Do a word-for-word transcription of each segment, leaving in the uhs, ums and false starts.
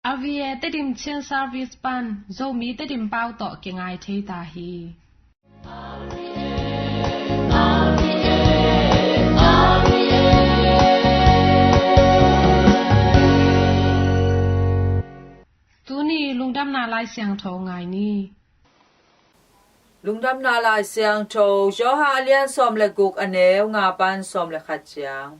R V A Tedim Chin Service pan Zomi Tedim pau tawh kingai thei ta hi. Tuni lungdamna Lai Siangtho ngai ni. Lungdamna Lai Siangtho, Johan a lian sawm le guk, a neu nga pan sawm le khat ciang.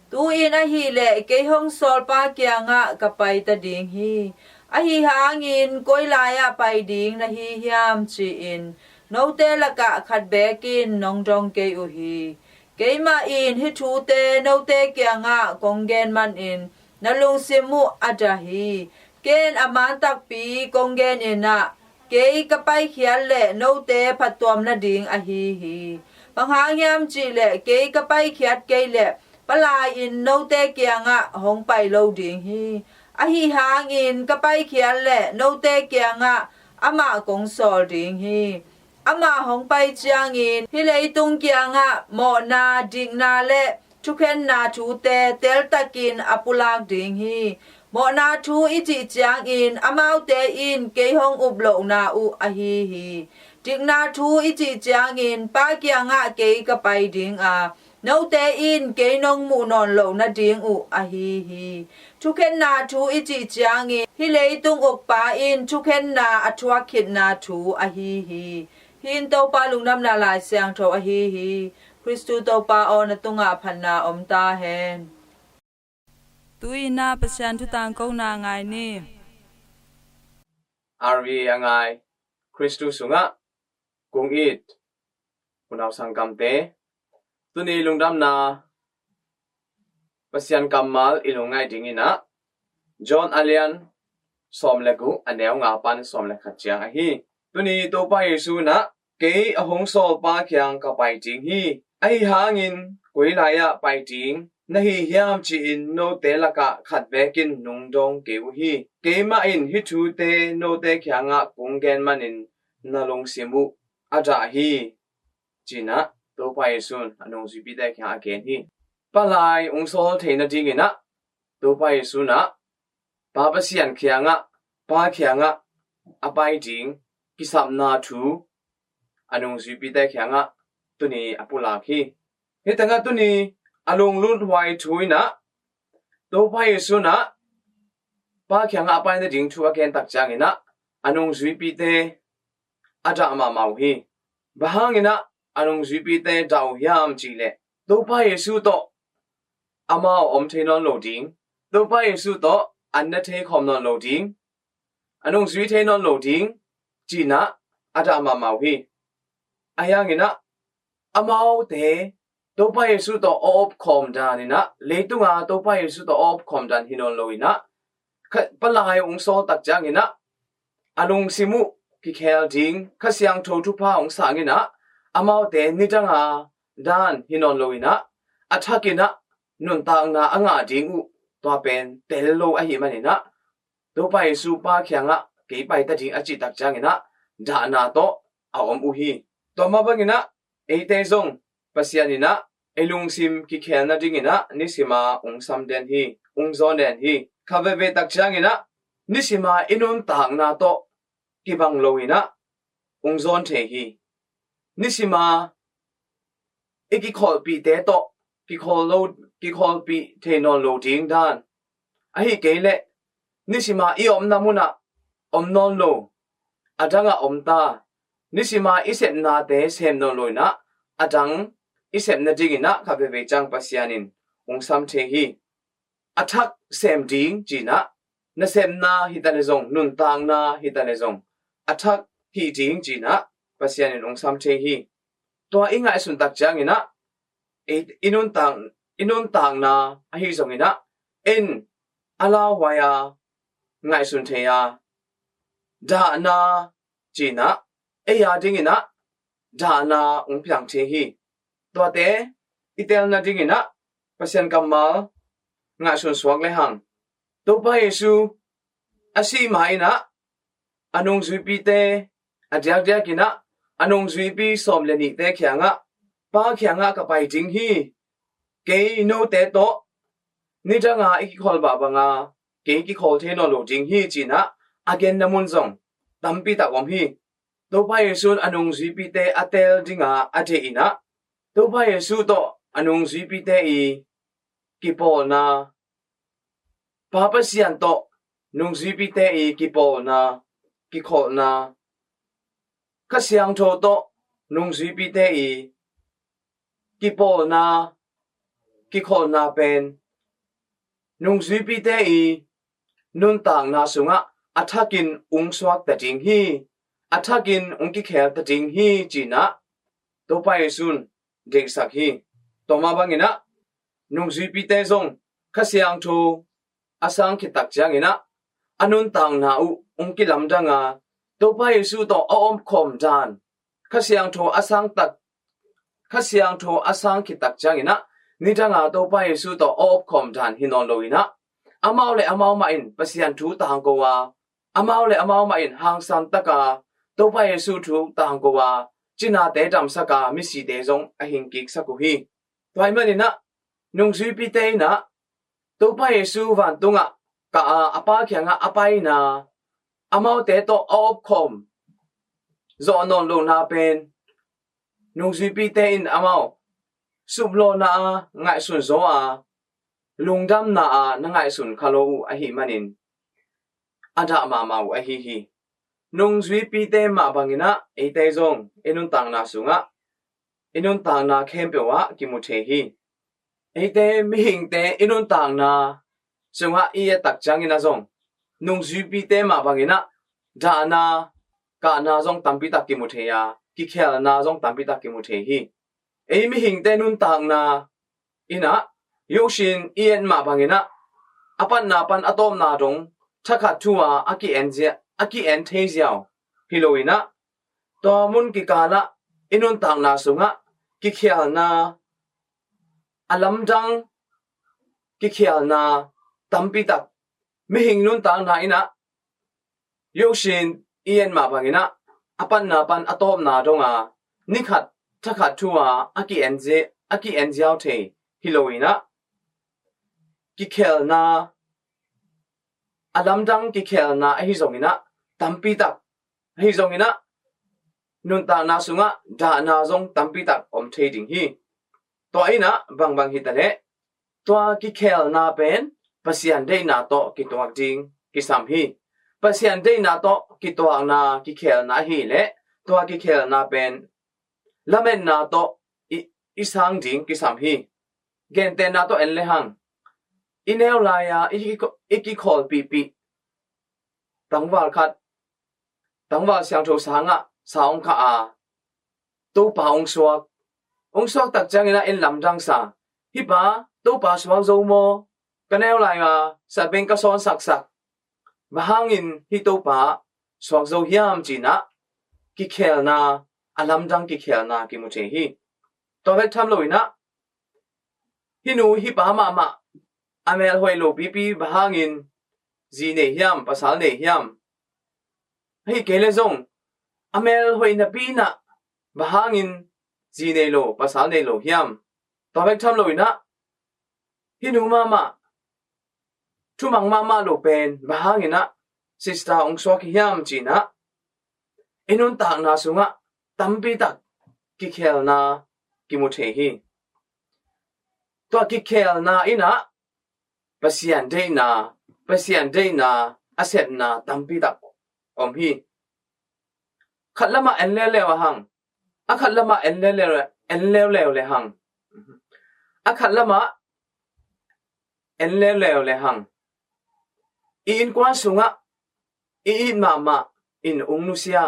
Tu-in ahih leh kei hong sawlpa kiangah ka pai ta ding hi. Ahi hangin koi lai-ah pai ding na hi hiam ci-in note lakah khat beek in nong dong kei uh hi. Keimah in hih thute note kiangah kong gen manin na lungsim uh a dah hi. Ken a man takpi kong gen in ah, kei ka paikhiat leh note phattuam nading ahi hi. Bang hang hiam cih leh kei ka paikhiat kei leh Palai in note kiangah hong pai lo ding hi. Ahi hangin ka paikhiat leh note kiangah amah kong sawl ding hi. Amah hong pai ciangin hih leitung kiangah mawhna, dikna le thukhenna thute teltakin a pulak ding hi. Mawhna thu i cih ciangin amaute in kei hong up lohna uh ahi hi. Dikna thu i cih ciangin Pa kiangah kei ka pai ding a, note in kei nong muh nawn loh nading uh ahi hi. Thukhenna thu i cih ciangin hih leitung ukpa in thukhenna a thuak khitna thu ahi hi. Hih in Topa lungdamna Lai Siangtho ahi hi. Khristu Topa aw, na tungah phatna om ta hen. Tu-in ah Pasian thu tangkona ngai ni. R V A a ngai Khristu sungah kong it unau sanggamte, tuni lungdamna Pasian kammal i lungngaih dingin ah John a lian sawm le guk, a neu nga pan sawm le khat ciang ahi. Tuni Topa Jesu in ah, kei a hong sawlpa kiang ka pai ding hi. Ahi hangin koi lai-ah pai ding na hi hiam ci-in note lakah khat beek in nong dong kei uh hi. Keimah in hih thute note kiangah kong gen manin na lungsim uh a dah hi, ci-in ah Topa Jesu in a nungzuipite kiangah a gen hi. Palai hong sawl thei nadingin ah Topa Jesu in ah Pa Pasian kiangah, Pa kiangah a pai ding kisapna thu a nungzuipite kiangah tuni a pulak hi. Hih tengah tuni a lungluthuai thu in ah Topa Jesu in ah Pa kiangah a pai nading thu a gen tak ciangin ah a nungzuipite a dah mahmah uh hi. Bang hangin ah a nungzuipite dah uh hiam cih leh, Topa Jesu tawh amau om thei nawn lo ding, Topa Jesu tawh an ne thei khawm nawn lo ding, a nungzui thei nawn lo ding, ci-in ah a dah mahmah uh hi. Ahi hangin ah amaute Topa Jesu tawh a op khawm dan in ah, leitunga Topa Jesu tawh a op khawm dan hi nawn lo in ah, kha, Palai hong sawl tak ciangin ah a lungsim uh kikhel ding, Kha Siangtho thupha hong sang in ah, amaute nidanga dan hi nawn lo in ah, a thak in ah nuntakna a ngah ding uh tua pen tel lo ahih manin ah, Topa Jesu Pa kiangah kei pai ta ding a cih tak ciangin ah dahna tawh a om uh hi. Tua mah bangin ah eite zong Pasian in ah ei lungsim kikhel nadingin ah nisima hong sam den hi, hong zawn den hi. Kha veve tak ciangin ah nisima i nuntakna tawh kibang lo in ah hong zawn thei hi. Nisima i kikholhpihte tawh kikhawl lo, kikholhpih thei nawn lo ding dan, ahih kei leh nisima i omna munah om nawn lo, a dangah om ta, nisima i sepnate sem nawn lo in ah a dang i sep nadingin ah kha veve ciang Pasian in hong sam thei hi. A thak sem ding ci-in ah, nasepna hi ta leh zong, nuntakna hi ta leh zong, a thak hih ding ci-in ah Pasian in hong sam thei hi. Tua i ngaihsun tak ciangin ah, i, i nuntak, i nuntakna ahi zongin ah, en a lauhuai a ngaihsun thei a, dahna ci-in ah ei a dingin ah dahna hong piang thei hi. Tuate i tel nadingin ah Pasian kammal ngaihsun suak lehang, Topa Jesu a sih ma-in ah a nungzuipite, a diakdiakin ah a nungzuipi sawm le nihte kiangah, Pa kiangah ka pai ding hi. Kei note tawh nidanga i kikholhbah banga kei kikhawl thei nawn lo ding hi, ci-in ah a genna mun zong tampi tak om hi. Topa Jesu in a nungzuipite a teel dinga a deih in ah, Topa Jesu tawh a nungzuipite i kipawlna, Pa Pasian tawh nungzuipite i kipawlna, kikholhna, Kha Siangtho tawh nungzuipite i kipawlna, kikholhna pen nungzuipite i nuntakna sungah a thakin ung suak ta ding hi, a thakin ung kikhel ta ding hi, ci-in ah Topa Jesu in deihsak hi. Tua mah bangin ah nungzuipite zong Kha Siangtho a sang khit tak ciangin ah a nuntakna uh ung kilamdang a, Topa Jesu tawh a omkhawm dan, Kha Siangtho a sang tak, Kha Siangtho a sang khit tak ciangin ah nidang a Topa Jesu tawh a omkhawm dan hi nawn lo in ah, amau le amau mah in Pasian thu tangko a, amau le amau mah in hangsan taka Topa Jesu thu tangko a, cinate damsaka misite zong a hingkiksak uh hi. Tua ahih manin ah nungzuipite in ah Topa Jesu vantungah kah a, a Pa kiangah a paina, amaute tawh a omkhawm zawh nawn lohna pen nungzuipite in amau suplawhna a ngaihsun zaw a, lungdamna a na ngaihsun kha lo uh ahih manin a dah mahmah uh ahi hi. Nungzuipite mah bangin ah eite zong i nuntakna sungah, i nuntakna khempeuh ah kimu thei hi. Eite mihingte i nuntakna sungah i et tak ciangin ah zong nungzuipite mah bangin ah dahna, kahna zong tampi tak kimu thei a, kikhelna zong tampi tak kimu thei hi. Ei mihingte nuntakna in ah yohsin i et mah bangin ah a patna pan a tawpna dong thakhat thu a a ki-en zia, a ki-en thei ziau hi lo in ah, tua mun kikal ah i nuntakna sungah kikhelna, a lamdang kikhelna tampi tak, mihing nuntakna in ah yohsin i et mah bangin ah a patna pan a tawpna dong a nikhat thakhat thu a a ki-en zi-, a ki-en ziau thei hi lo in ah, kikhelna, a lamdang kikhelna ahi zongin ah tampi tak, ahi zongin ah nuntakna sungah dahna zong tampi tak om thei ding hi. Tua in ah bangbang hi ta leh, tua kikhelna pen Pasian deihna tawh kituak ding kisam hi. Pasian deihna tawh kituakna kikhelna ahih leh, tua kikhelna pen lametna tawh i, i sang ding kisam hi. Gentehna tawh en lehang, i neu lai-a i ki-, i kikholpihpih tangval khat, tangval siangtho sangah sa hong kah a, Topa hong suak. Hong suak tak ciangin ah en lamdang sa, hih pa Topa suak zo maw? Ka neu lai-a sabeng ka sawnsaksak, bang hangin hih Topa suak zo hiam, ci-in ah kikhelna, a lamdang kikhelna kimu thei hi. Tua bek tham lo in ah, hih nu hih pa mahmah a mel hoih lo pipi, bang hangin zi nei hiam, pasal nei hiam? Ahih kei leh zong a mel hoih napi in ah bang hangin zi nei lo, pasal nei lo hiam? Tua bek tham lo in ah, hih nu mahmah thumang mahmah lo pen bang hangin ah sister hong suak hi hiam, ci-in ah i nuntakna sungah tampi tak kikhelna kimu thei hi. Tua kikhelna in ah Pasian deihna, Pasian deihna a sepna tampi tak om hi. Khat lamah en leuleu a hang, a khat lamah en leuleu, en leuleu le hang, a khat lamah en leuleu le hang, i innkuan sungah i it mahmah in ung nusia,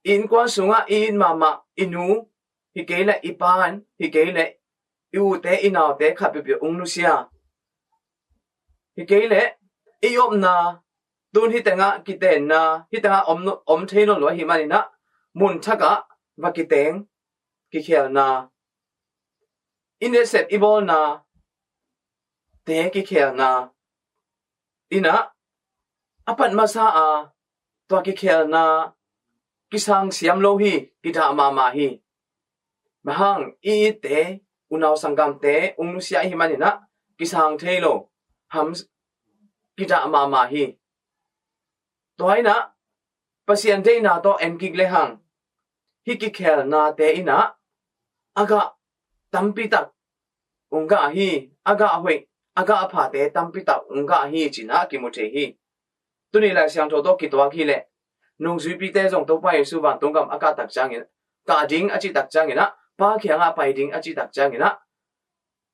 i innkuan sungah i it mahmah i nu, hi kei leh i pa in, hi kei leh i ute i naute khat peuhpeuh ung nusia, hi kei leh i opna, tun hih tengah kitenna, hih tengah om, om thei nawn lo ahih manin ah mun thakah va kiteng, kikhelna, i nasep i bawlna te kikhelna in ah a pat masa a, tua kikhelna kisang siam lo hi, kidah mahmah hi. Bang hang, i itte, unau sanggamte ung nusia ahih manin ah kisang thei lo, ham, kidah mahmah hi. Tua inah Pasian deihna tawh en kik lehang, hih kikhelnate inah a gah tampitak ung gah hi, a gah hoih, a gah phate tampitak ung gah hi cinah kimu thei hi. Tuni Lai Siangtho tawh kituak hileh nungzuipite zong Topa Jesu vantung gam a kah tak ciangin, kah ding a cih tak cianginah, Pa kiangah pai ding a cih tak cianginah,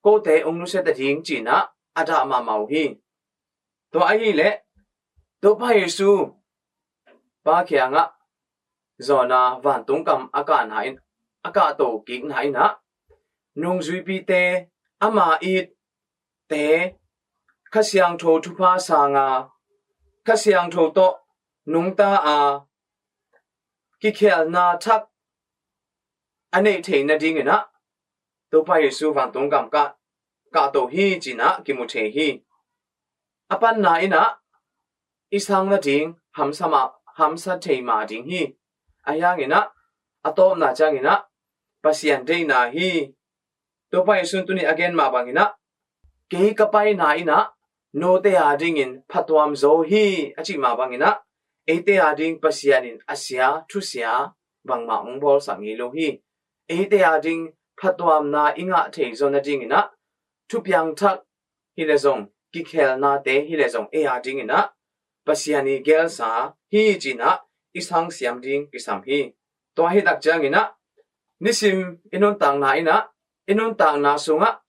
kote ung nusia ta ding cinah a dah mahmah uh hi. Tua ahileh Topa Jesu Pa kiangah zawna vantung gam a kahna in, a kahto kikna inah nungzuipite ama itte Kha Siangtho thupha sanga, Kha Siangtho tawh nungta a, kikhelna thak a neih theih nadinginah Topa Jesu vantung gam kah, kahto hi cinah kimu thei hi. A panna inah i sang nading hamsa mah, hamsa thei mah ding hi. Ahi hanginah a tawpna cianginah Pasian deihna hi. Topa Jesu in tuni a gen mah banginah, kei ka paina inah note a dingin phatuam zo hi a cih mah banginah, eite a ding Pasian in a sia, thusia bangmah hong bawlsak ngei lo hi. Eite a ding phatuamna i ngah thei zaw nadinginah thupiang thak hileh zong, kikhelnate hileh zong ei a dinginah Pasian i gelsa hi cinah i sang siam ding kisam hi. Tua hi tak cianginah nisim i nuntakna inah, i nuntakna sungah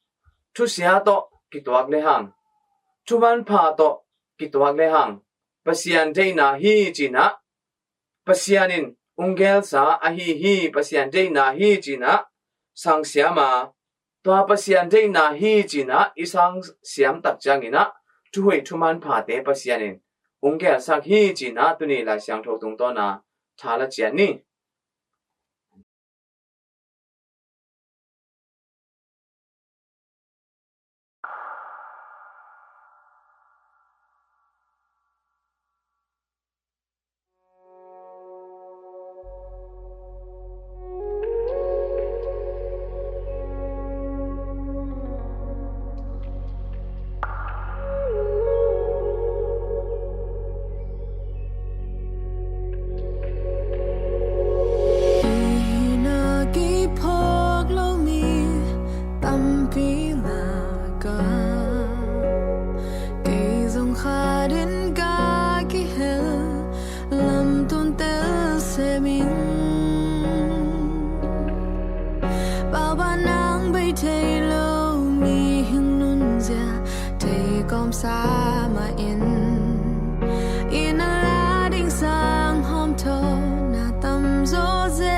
thusia tawh kituak lehang, thumanpha tawh kituak lehang, Pasian deihna hi cinah, Pasian in ung gelsa ahi hi, Pasian deihna hi cinah sang siam a, tua Pasian deihna hi cinah i sang siam tak cianginah thuhoih thumanphate Pasian in ung gelsak hi cinah tuni Lai Siangtho tungtawna thala cian ni. Hih na kiphawk lo mi tampi lakah kei zong khat in ka kihel lamtun tel sem ing. Pauban nang bei thei lo mihing nunzia thei kawmsa mah in, i na la ding sang hawmthawhna tam zawzen.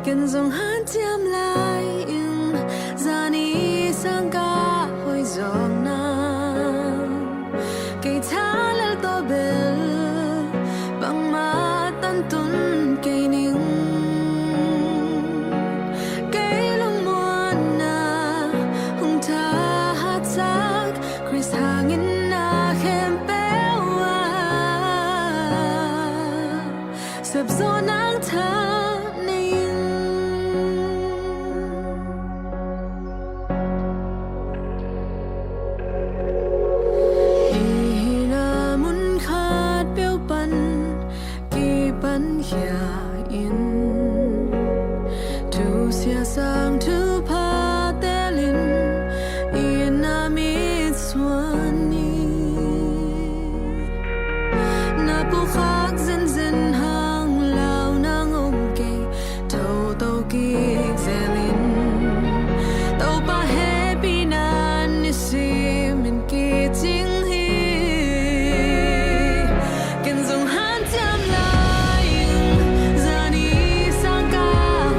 Ken zong hanciam lai ing, zani sang ka hoih zawk nang. Kei tha lel tawh bel bangmah tantun kei ning. Kei lungmuanna hong thahatsak Khrist hangin na khempeuh ah sepzaw nang tha nei in. Hih na mun khat peuh pan kipan khia in, thusia sang thupha telin i na mitsuan ni. Na pukhak zenzen hang lau nang om kei, thoto kik zelin Topa hehpihna nisim in kicing hi. Ken zong hanciam lai ing, zani sang ka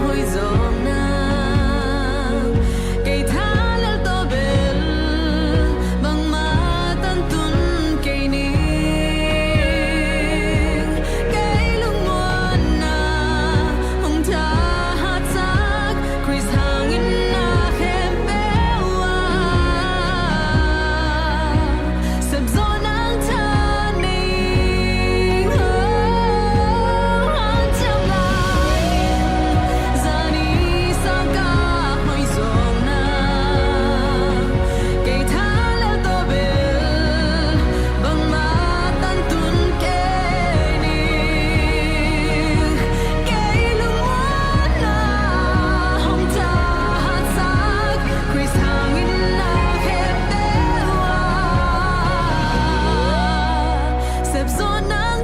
hoih zawk nang. Kei tha lel tawh bel bangmah tantun kei ning.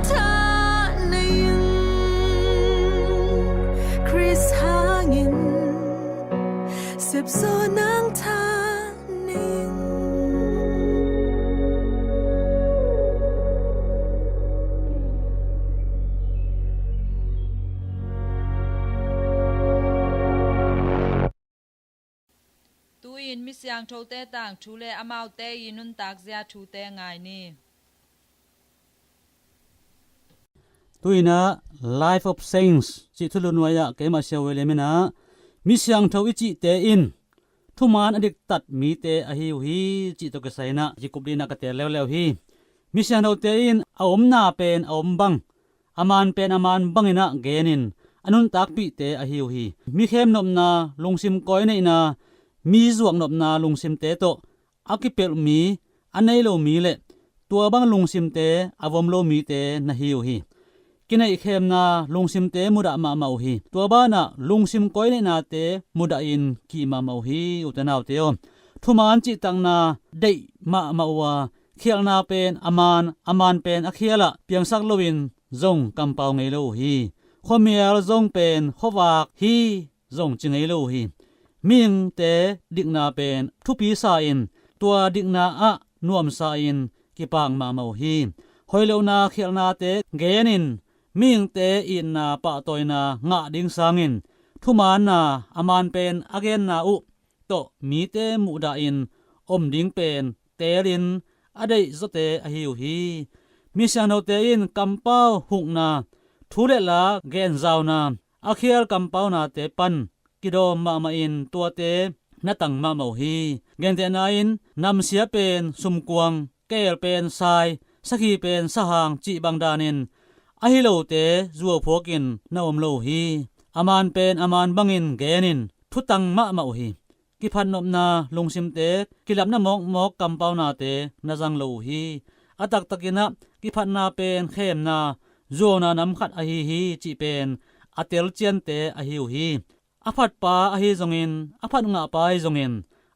Tha nei ing, Khrist hangin sepzaw nang tha nei ing. Tu-in mi siangthote tangthu le amaute i nuntakzia thute ngai ni. Tu-in ah Life of Saints cih thulu nuai-ah keimah Sia William in ah, mi siangtho i cihte in thuman a diktat mite ahi uh hi, cih tawh kisai in ah kikup ding in ah ka teel leuleu hi. Mi siangthote in a omna pen a om bang, a man pen a man bangin ah genin a nuntakpihte ahi uh hi. Mi khem nopna, lungsim kawi neihna, mi zuak nopna lungsimte tawh a kipelh mi, a nei lo mi le tua bang lungsimte a vom lo mite na hi uh hi. Kineih khemna lungsimte mudah mahmah uh hi. Tua banah lungsim kawi neihnate mudahin kih mahmah uh hi, ute naute aw. Thuman cihtakna deih mahmah uh a, khialhna pen a man, a man pen a khial ah piangsak loin zong kampau ngei lo uh hi. Khuamial zong pen khuavak hi zong ci ngei lo uh hi. Mihingte dikna pen thupi sa-in, tua dikna ah nuamsa-in kipak mahmah uh hi. Hoih lohna khialhnate genin mihingte itna pahtawina ngah ding sangin, thumaanna a man pen a genna uh tawh mite muhdahin om ding pen teelin a deihzawte ahi uh hi. Mi siangthote in kampau hukna, thu le la genzauna, a khial kampaunate pan kidawm mahmahin tuate na tang mahmah uh hi. Gentehna in namsia pen sumkuang, keel pen sai, sakhi pen sahang cih bang danin ahi lote zuauphuakin na om lo uh hi. A man pen a man bangin genin thutang mahmah uh hi. Kiphatnopna lungsimte kilapna mawkmawk kampaunate na zang lo uh hi. A taktakin ah kiphatna pen khemna, zuauna nam khat ahi hi cih pen a telciante ahi uh hi. A phatpa ahi zongin, a phat ngahpa ahi zongin,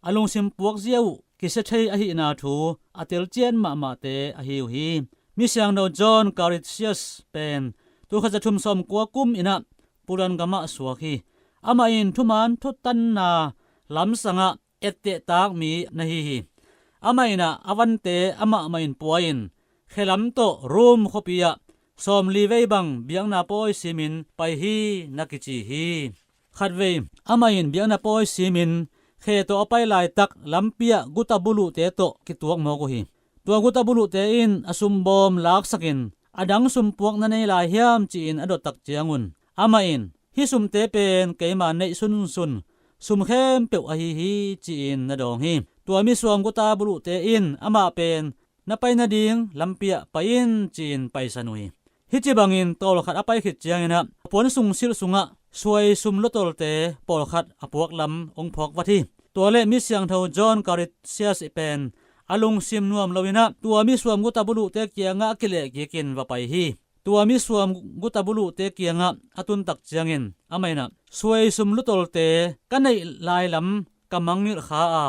a lungsim puakzia uh kisia thei ahihna thu a telcian mahmahte ahi uh hi. Mi siangtho John Carissius pen tul khat za thum sawm kua kum in ah Poland gamah suak hi. Amah in thuman thutanna lamsangah ettehtak mi na hi hi. Amah in ah a vante amah mah in pua-in, khelam tawh Rome khuapi ah sawmli vei bang biakna pawi simin pai hi na kici hi. Khatvei amah in biakna pawi simin khe tawh a pai laitak lampi ah guta buluhte tawh kituak mawk uh hi. Tua guta buluhte in a sumbawm laksakin, a dang sumpuak na nei lai hiam ci-in a dottak ciangun, amah in, hih sumte pen keima neih sunsun sum khempeuh ahi hi ci-in na dawng hi. Tua misuam guta buluhte in amah pen na pai nading lampi ah pai in ci-in paisan uh hi. Hih ci bangin tawlkhat a pai khit ciangin ah a puan sungsilh sungah suai sum lutolte pawlkhat a puak lam hong phawk vat hi. Tua le mi siangtho John Carissius pen a lungsim nuam loin ah tua misuam guta buluhte kiangah a kilehkikin va pai hi. Tua misuam guta buluhte kiangah a tuntak ciangin amah in ah, suai sum lutolte ka neih lai lam ka mangngilh kha a,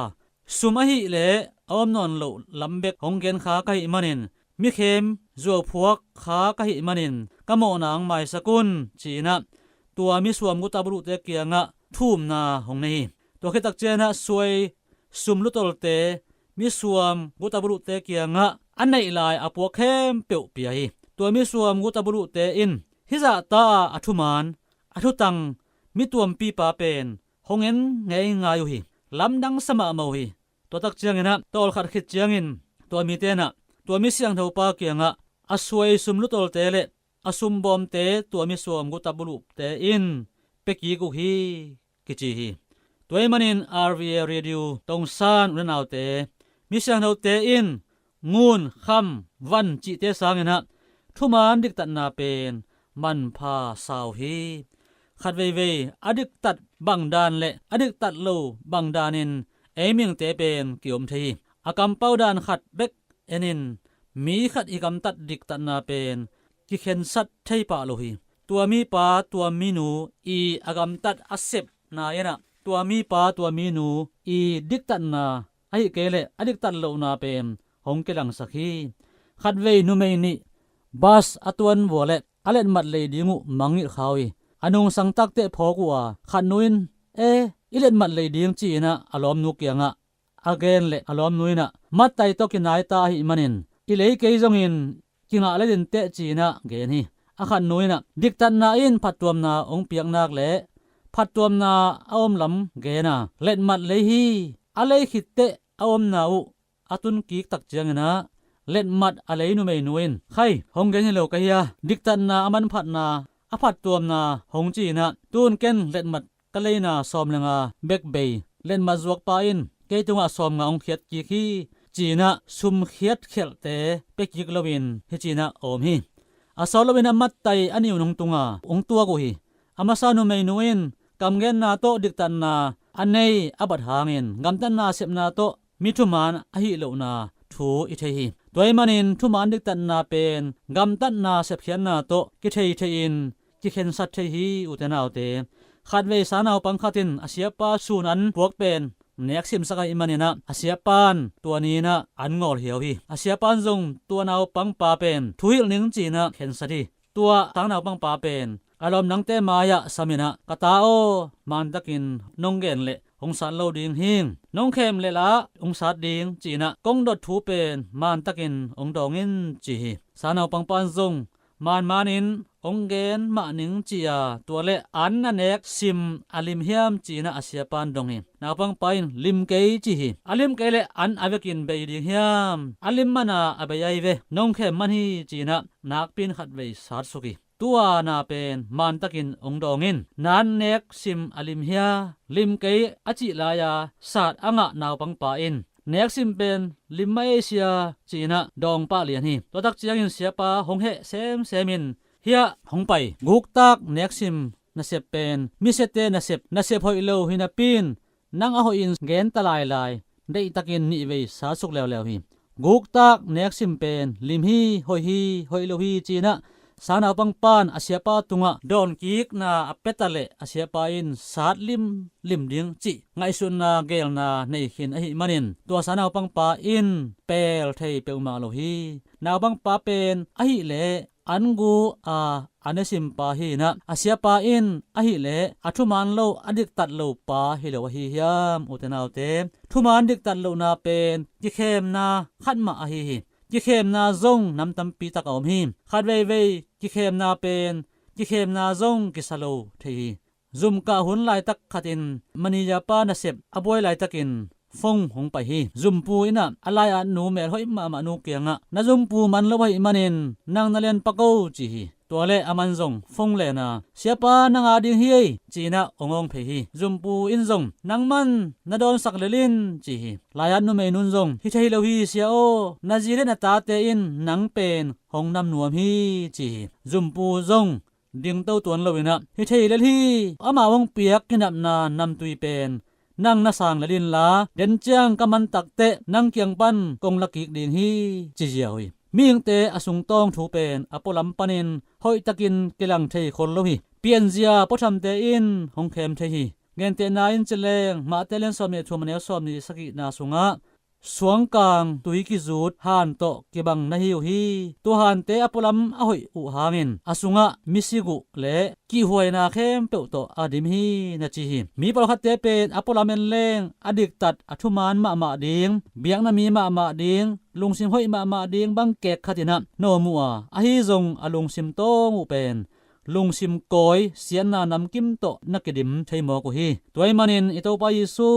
sum ahih leh a om nawn loh lam bek hong gen kha ka hih manin, mikhem zuauphuak kha ka hih manin ka mawhna hong maisak un, ci-in ah tua misuam guta buluhte kiangah thumna hong nei hi. Tua khit tak ciangin ah suai sum lutolte misuam guta buluhte kiangah a neih lai a puak khempeuh pia hi. Tua misuam guta buluhte in hih zahta a thuman, a thutang mi tuampipa pen hong en ngeingai uh hi. Lamdang sa mahmah uh hi. Tua tak ciangin ah tawlkhat khit ciangin tua mite in ah tua mi siangthopa kiangah a suai sum lutolte le a sumbawmte tua misuam guta buluhte in pia kik uh hi, kici hi. Tua ahih manin R V A Radio tongsan u le naute, mi siangthote in ngun, kham, van cihte sangin ah thuman diktatna pen manpha sa uh hi. Khat veivei a diktat bangdan le a diktat lo bangdanin ei mihingte pen ki-om thei hi. A kampau dan khat bek enin mi khat i gamtat diktatna pen kikhensat thei pah lo hi. Tua mipa, tua minu i a gamtat a sepna in ah tua mipa, tua minu i diktatna, ahih kei leh a diktat lohna pen hong kilangsak hi. Khatvei numei nih bus a tuan vua le a letmat lei ding uh mangngilh kha uh hi. A nungsang takteh phawk uh a, khat nu in, "E, i letmat lei ding," ci-in ah a lawmnu kiangah a gen le a lawmnu in ah, "Mattai tawh kinai ta ahih manin i lei kei zongin kingah le dinteh," ci-in ah gen hi. A khat nu in ah, "Diktatna in phattuamna hong piak nak le phattuamna a om lam gen a, letmat lei hi. A lei khitteh a omna uh a tun kik tak ciangin ah letmat a lei numeinu in, 'Khai, hong gen hi lo ka hi a, diktatna a manphatna, a phattuamna hong ci-in ah tun ken letmat ka leina sawm le nga bek bei letmat zuakpa in kei tungah sawm nga hong khiat kik hi,' ci-in ah sum khiat khialhte pia kik loin hih ci-in ah a om hi." A sawt loin ah Mattai a ni un hong tung a, hong tuak uh hi. A masa numeinu in kamgenna tawh diktatna a nei a bat hangin gamtatna sepna tawh mi thuman a hih lohna thu i thei hi. Tua ahih manin thuman diktatna pen gamtatna sepkhiatna tawh kithei thei-in kikhensat thei hi, ute naute. Khatvei sangnaupang khat in a siapa sun an puak pen neksimsak ahih manin ah a siapa in tua ni-in ah an ngawlhiau hi. A siapa in zong tua naupangpa pen thuhilh ning ci-in ah khensat hi. Tua sangnaupangpa pen a lawmdangte mai-ah sam in ah, "Ka ta aw, mantakin nong gen leh hong sat lo ding hing. Nong khem leh lah hong sat ding," ci-in ah kong dot thu pen mantakin hong dawng in, ci hi. Sangnaupangpa in zong, "Manmanin hong gen mah ning," ci a, "Tua leh an na nek sim a lim hiam?" ci-in ah a siapa in dong hi. Naupangpa in, "Lim kei," ci hi. "A lim kei leh an a vekin bei ding hiam? A lim man a a bei ahi ve, nong khem man hi," ci-in ah nakpi in khatvei satsuk hi. "Tua na pen mantakin hong dawng in. Nan nek sim a lim hia?" Lim kei a cih lai-a sat a ngah naupangpa in, "Nek sim pen lim mah ei sia," ci-in ah dawng pah lian hi. Tua tak ciangin siapa hong heh semsem in, "Hiah hong pai. Guktak nek sim nasep pen misiate nasep, nasep hoih lo hi napi in, nang a hoihin gen ta lailai, deihtakin nihvei satsuk leuleu hi. Guktak nek sim pen lim hi, hoih hi, hoih lo hi," ci-in ah sangnaupangpa in a siapa tungah dawnkikna a pia ta leh a siapa in sat limlim ding cih ngaihsutna geelna nei khin ahih manin tua sangnaupangpa in pel thei peuhmah lo hi. Naupangpa pen ahih leh an gu a a ne simpa hi-in ah, a siapa in ahih leh a thuman lo, a diktat lo pa hi lo ahi hiam, ute naute? Thuman diktat lohna pen kikhemna khat mah ahi hi. Kikhemna zong nam tampi tak a om hi. Khat veivei kikhemna pen kikhemna zong kisa lo thei hi. Zumkah hun laitak khatin manager pa nasep a buai laitakin phone hong pai hi. Zumpu in ah a lai-at nu melhoih mahmah nu kiangah, "Na zumpu man lo ahih manin nang na lianpak o," ci hi. Tua leh aman zong phone len a, "Siapa, nang a ding hi ei," ci-in ah hong awng phei hi. Zumpu in zong, "Nangman na dawnsak lel in," ci hi. Lai-at numeinu in zong, "Hi thei lo hi, sia aw, na zi le na tate in nang pen hong nam nuam hi," ci hi. Zumpu zong dingto tuan loin ah, "Hi thei lel hi, amau hong piak kinapna namtui pen nang na sang lel inla, den ciang ka man takteh nang kiang pan kong la kik ding hi," ci ziau hi. Mihingte a sungtawng thu pen a pualam panin hoihtakin kilang thei khol lo hi. Pianzia puathamte in hong khem thei hi. Gentehna in ci leng, Mate lian sawmnih le thum, a neu sawmnih le sagihna sungah, "Suangkang tui kizut han tawh kibang na hi uh hi. Tua hante a pualam a hoih uh hangin a sungah misik uh le kihhuaina khempeuh tawh a dim hi," na ci hi. Mi pawlkhatte pen a pualam en leng a diktat, a thuman mahmah ding, biakna mi mahmah ding, lungsim hoih mahmah ding bang kek khatin ah na om uh a, ahi zong a lungsim tawng uh pen lungsim kawi, siatna namkim tawh na kidim thei mawk uh hi. Tua ahih manin i Topa Jesu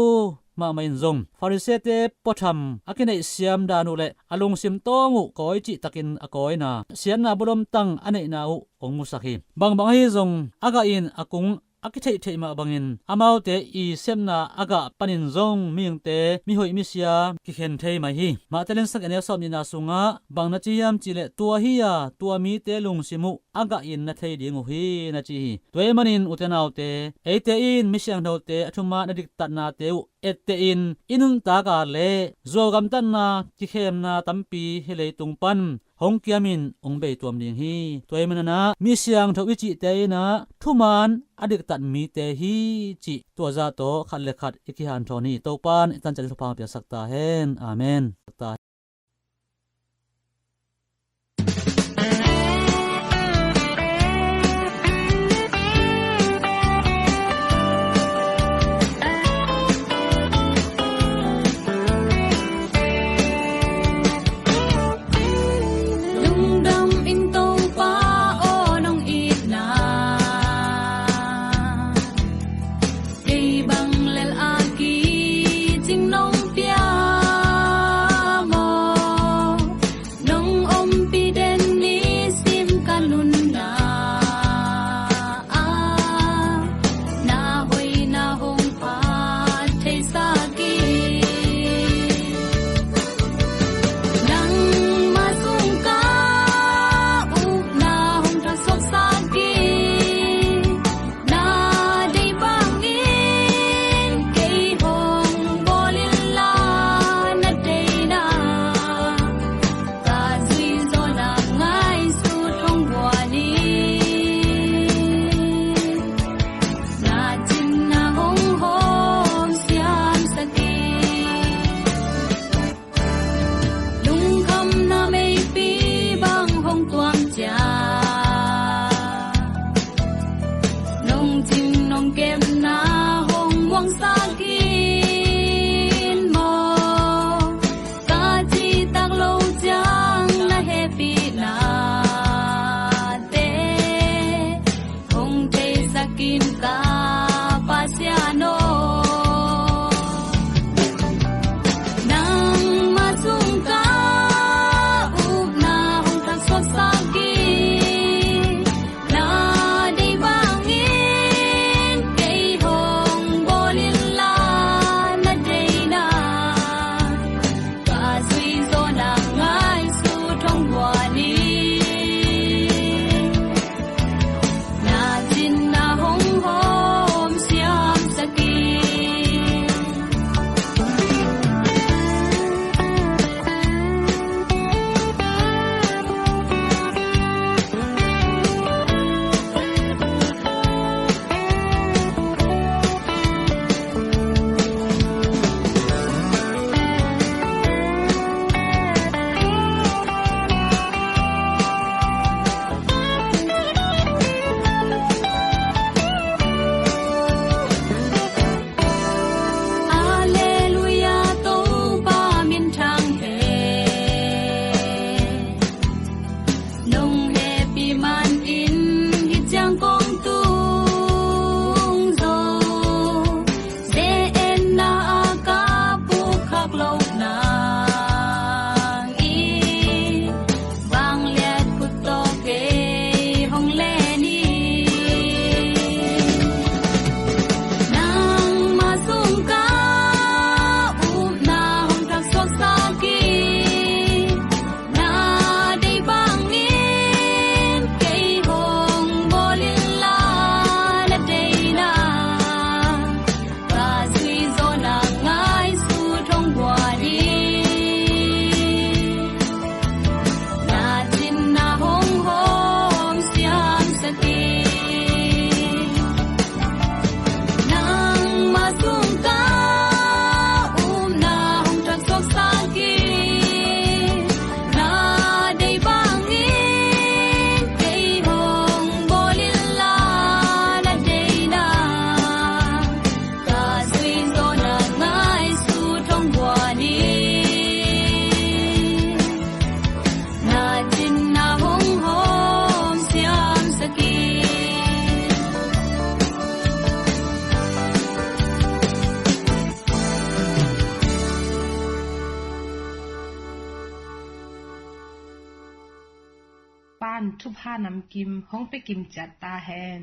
mahmah in zong Pharisee-te puatham a kineihsiam dan uh le a lungsim tawng uh kawi cihtakin a kawina, siatna bulomtang a neihna uh hong musak hi. Bangbang ahi zong a gahin a kung a kitheihtheih mah bangin amaute i sepna a gah panin zong mihingte mihoih misia kikhen thei mai hi. Mate lian sagih, a neu sawmnihna sungah bang na ci hiam cih leh, "Tua hi-a tua mite lungsim uh a gahin na thei ding uh hi," na ci hi. Tua ahih manin ute naute, eite in mi siangthote a thuman a diktatnate uh ettehin i nuntak a le zuau gamtatna, kikhemna tampi hih leitung pan hong kiamin hong beituam ding hi. Tua ahih manin ah mi siangtho i cihte in ah thuman a diktat mite hi cih tua zah tawh khat le khat i kihanthawn hi. Topa in i tancin thupha piaksak ta hen. Amen. Ta hen. thupha namkim hong pia kimciat ta hen.